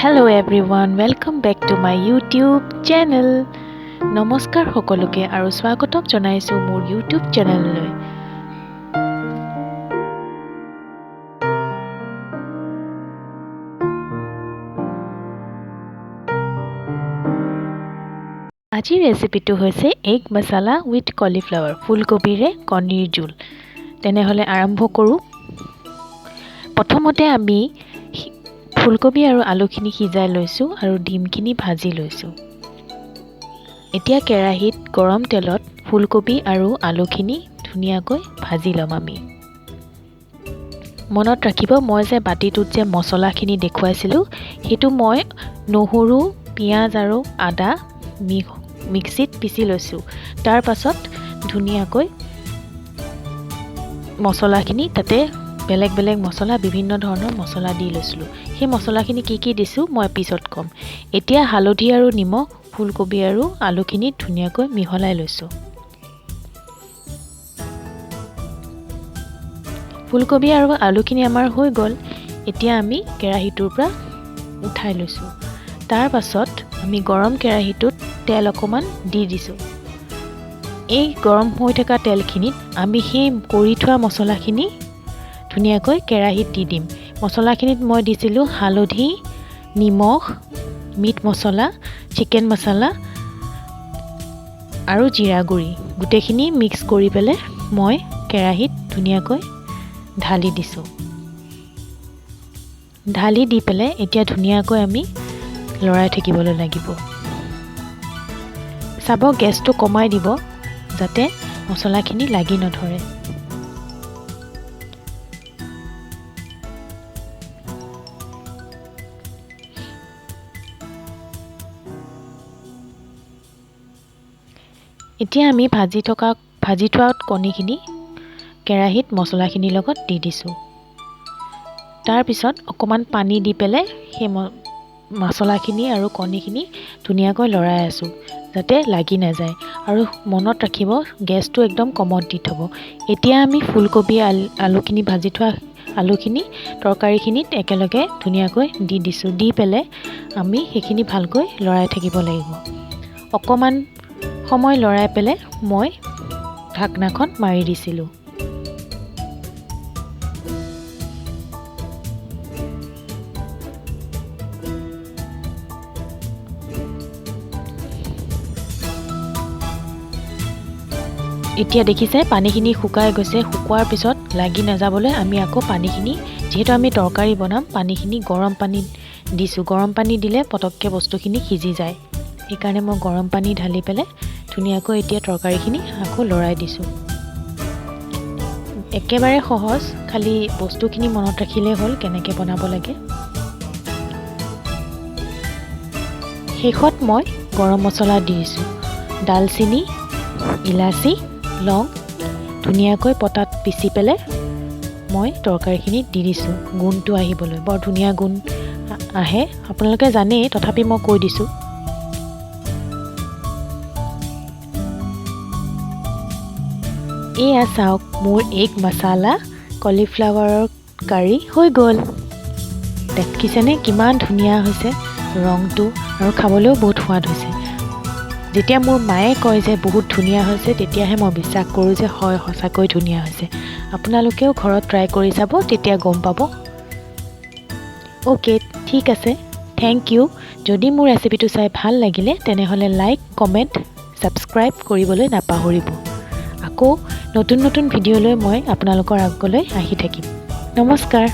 Hello everyone, welcome back to my YouTube channel. নমস্কাৰ সকলোকে আৰু স্বাগতম জনাইছোঁ মোৰ ইউটিউব চেনেললৈ। আজিৰ ৰেচিপিটো হৈছে এগ মছালা উইথ কলিফ্লাৱাৰ, ফুলকবিৰে কণীৰ জোল। তেনেহ'লে আৰম্ভ কৰোঁ। প্ৰথমতে আমি ফুলকবি আৰু আলুখিনি সিজাই লৈছোঁ আৰু ডিমখিনি ভাজি লৈছোঁ। এতিয়া কেৰাহীত গৰম তেলত ফুলকবি আৰু আলুখিনি ধুনীয়াকৈ ভাজি ল'ম আমি। মনত ৰাখিব, মই যে বাতিটোত যে মছলাখিনি দেখুৱাইছিলোঁ, সেইটো মই নহৰু, পিঁয়াজ আৰু আদা মিক্সিত পিচি লৈছোঁ। তাৰ পাছত ধুনীয়াকৈ মছলাখিনি তাতে বেলেগ বেলেগ মছলা, বিভিন্ন ধৰণৰ মছলা দি লৈছিলোঁ। সেই মছলাখিনি কি কি দিছোঁ মই পিছত ক'ম। এতিয়া হালধি আৰু নিমখ ফুলকবি আৰু আলুখিনি ধুনীয়াকৈ মিহলাই লৈছোঁ। ফুলকবি আৰু আলুখিনি আমাৰ হৈ গ'ল। এতিয়া আমি কেৰাহীটোৰ পৰা উঠাই লৈছোঁ। তাৰ পাছত আমি গৰম কেৰাহীটোত তেল অকণমান দি দিছোঁ। এই গৰম হৈ থকা তেলখিনিত আমি সেই কৰি থোৱা মছলাখিনি ধুনীয়াকৈ কেৰাহীত দি দিম। মছলাখিনিত মই দিছিলোঁ হালধি, নিমখ, মিট মছলা, চিকেন মছলা আৰু জিৰা গুড়ি। গোটেইখিনি মিক্স কৰি পেলাই মই কেৰাহীত ধুনীয়াকৈ ঢালি দিছোঁ। ঢালি দি পেলাই এতিয়া ধুনীয়াকৈ আমি লৰাই থাকিবলৈ লাগিব। চাব, গেছটো কমাই দিব যাতে মছলাখিনি লাগি নধৰে। এতিয়া আমি ভাজি থোৱা কণীখিনি কেৰাহীত মছলাখিনিৰ লগত দি দিছোঁ। তাৰপিছত অকণমান পানী দি পেলাই সেই মছলাখিনি আৰু কণীখিনি ধুনীয়াকৈ লৰাই আছোঁ যাতে লাগি নাযায়। আৰু মনত ৰাখিব, গেছটো একদম কমত দি থ'ব। এতিয়া আমি ফুলকবি আলুখিনি, ভাজি থোৱা আলুখিনি তৰকাৰীখিনিত একেলগে ধুনীয়াকৈ দি দিছোঁ। দি পেলাই আমি সেইখিনি ভালকৈ লৰাই থাকিব লাগিব। অকণমান সময় লৰাই পেলাই মই ঢাকনাখন মাৰি দিছিলোঁ। এতিয়া দেখিছে পানীখিনি শুকাই গৈছে। শুকোৱাৰ পিছত লাগি নাযাবলৈ আমি আকৌ পানীখিনি, যিহেতু আমি তৰকাৰী বনাম, পানীখিনি গৰম পানী দিছোঁ। গৰম পানী দিলে পটককৈ বস্তুখিনি সিজি যায়, সেইকাৰণে মই গৰম পানী ঢালি পেলাই ধুনীয়াকৈ এতিয়া তৰকাৰীখিনি আকৌ লৰাই দিছোঁ। একেবাৰে সহজ, খালি বস্তুখিনি মনত ৰাখিলেই হ'ল কেনেকৈ বনাব লাগে। শেষত মই গৰম মছলা দি দিছোঁ, ডালচিনি, ইলাচি, লং ধুনীয়াকৈ পটাত পিচি পেলাই মই তৰকাৰীখিনিত দি দিছোঁ গোন্ধটো আহিবলৈ। বৰ ধুনীয়া গোন্ধ আহে, আপোনালোকে জানেই, তথাপি মই কৈ দিছোঁ। এয়া চাওক, মোৰ এগ মছালা কলিফ্লাৱাৰৰ কাৰী হৈ গ'ল। দেখিছেনে কিমান ধুনীয়া হৈছে ৰংটো, আৰু খাবলৈও বহুত সোৱাদ হৈছে। যেতিয়া মোৰ মায়ে কয় যে বহুত ধুনীয়া হৈছে, তেতিয়াহে মই বিশ্বাস কৰোঁ যে হয়, সঁচাকৈ ধুনীয়া হৈছে। আপোনালোকেও ঘৰত ট্ৰাই কৰি চাব, তেতিয়া গম পাব। অ'কে, ঠিক আছে, thank U. যদি মোৰ ৰেচিপিটো চাই ভাল লাগিলে তেনেহ'লে লাইক, কমেণ্ট, ছাবস্ক্ৰাইব কৰিবলৈ নাপাহৰিব। আকৌ নতুন নতুন ভিডিঅ'লৈ মই আপোনালোকৰ আগলৈ আহি থাকিম। নমস্কাৰ।